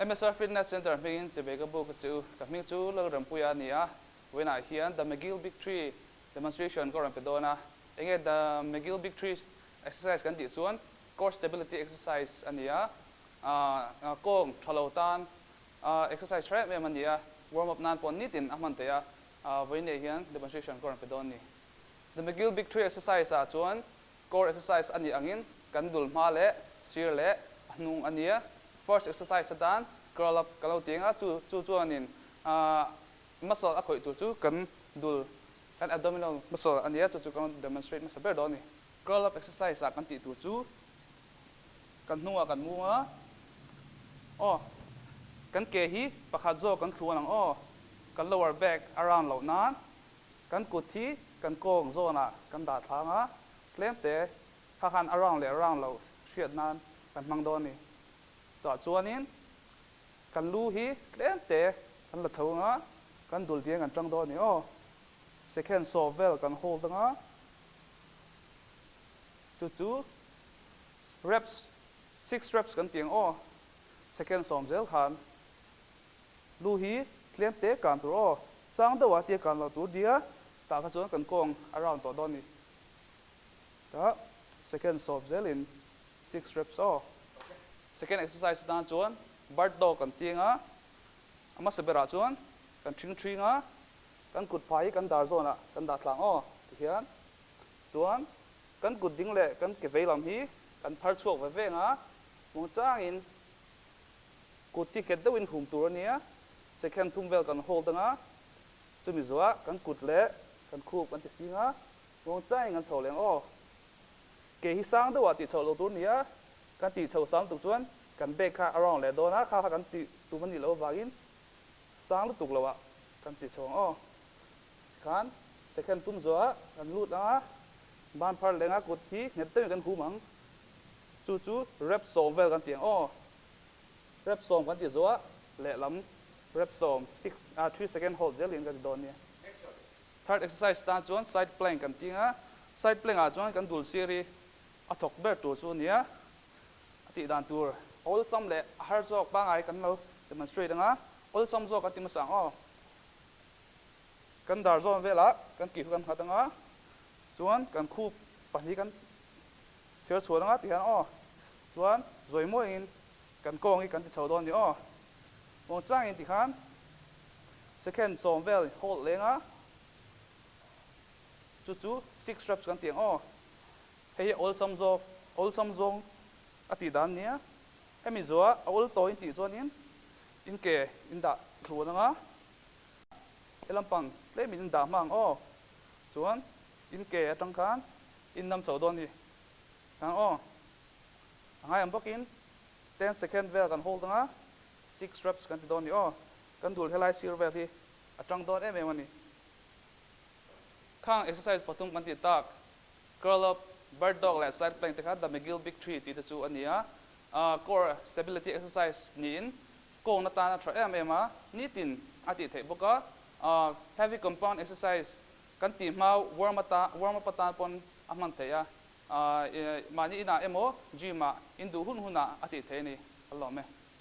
MSR Fitness Centre hmingin chibai ka buk che u. Ka hming chu Lalrampuia a ni a, vawiinah hian The McGill Big Tree Demonstration ka rawn pe dawn a. Enge The McGill Big Tree Exercise kan tih chuan Core Stability Exercise a ni a, kawng tha lo tan exercise tha em em a ni a, warm up nan pawh nitin a hman theih a, vawiin nei hian demonstration ka rawn pe dawn a ni. The McGill Big Tree Exercise ah chuan Core exercise a nih angin kan dul hma leh sir leh a hnung a nia. First exercise atan curl up ka lo ti anga chu chu chuanin muscle a khawih tur chu kan dul kan abdominal muscle a nia chu chu ka rawn demonstrate hmasa ber dawn a ni. Curl up exercise ah kan tih tur chu kan hnungah kan mung a, aw kan ke hi pakhat zawk kan thluan ang aw, kan lower back a round loh nan Kan kut hi kan kawng zawnah kan dah thlang a, tlemte kha khan a round leh round lo hriat nan kan hmang dawn a ni. Tah chuanin kan lu hi tlemte kan la chho anga kan dul diang kan tang dawn a ni aw. Second sawm vel kan hold anga chu chu reps six reps kan ti ang aw. Second sawm zel khan. Lu hi tlem te kan tur aw, sang deuh ah tia kan loh tur nia, tah kha chuan kan kawng a round tawh dawn ni. Tah second sawp zel in six reps aw. Second exercise atan chuan bird dog kan ting a, a hmasa berah chuan kan thing thing a, kan kut phai hi kan dar zawn ah kan dah tlang aw tihian chuan kan kut ding leh kan ke vei lam hi kan phar chhuak ve veng a, muangchang in Kut hi nghet deuhin hum tur a nia, second thum vel kan hold anga, chumi zuah kan kut leh kan khup kan ti sing a, muangchangin kan chho leng aw. Ke hi sang deuhah tih chhoh loh tur nia, kan tih chho sang lutuk chuan kan bag kha a round leh dawn a, kha kha kan tih tum a nih loh avangin sang lutuk loah kan ti chho ang aw. Tikhan second thum zuah kan lut anga, ban phar leng a kut hi nghet deuhin kan hum ang, chu chu rep sawm vel kan ti ang aw. Rep sawm kan ti zuah lehlam rep sawm six ah three second hold zel in ka ti dawn nia. Third exercise tan chuan side plank kan ting a, side plank ah chuan kan dul sir hi a thawk ber tur chu nia a tih dan tur awlsam leh a har zawk pangai kan lo demonstrate anga awlsam zawk kan ti hmasa ang aw. Kan dar zawn velah kan kih kan nghat anga chuan kan khup pahnih kan Chhiar chhuah anga ti hian aw chuan zawi mawiin kan kawng hi kan ti chho dawn ni aw. Mawng changin ti khan second sawm vel hold leng a, chu chu six reps kan ti ang aw. Hei hi awlsam zawk awlsam zawng a tih dan nia. Hemi zuah a awl tawhin tih chuanin in ke in dah thlun anga he lampang tlemin in dah hma ang aw. Chuan in ke atang khan In nam chho dawn hi ang aw. A ngai ang bawkin ten second vel kan hold anga six reps kan ti dawn ni aw. Kan dul helai sir vel hi a tang dawn em em a ni. Khang exercise pathum kan tih tak curl up, bird dog leh side plank te kha the McGill Big Three tih te chu a ni a. Core stability exercise niin kawng atan a tha em em a, nitin a tih theih bawk a. Heavy compound exercise Kan tih hma warm ata warm up atan pawn a hman theih a, mahni inah emaw gym ah in duh hun hunah a tih theih a ni, a lawm e.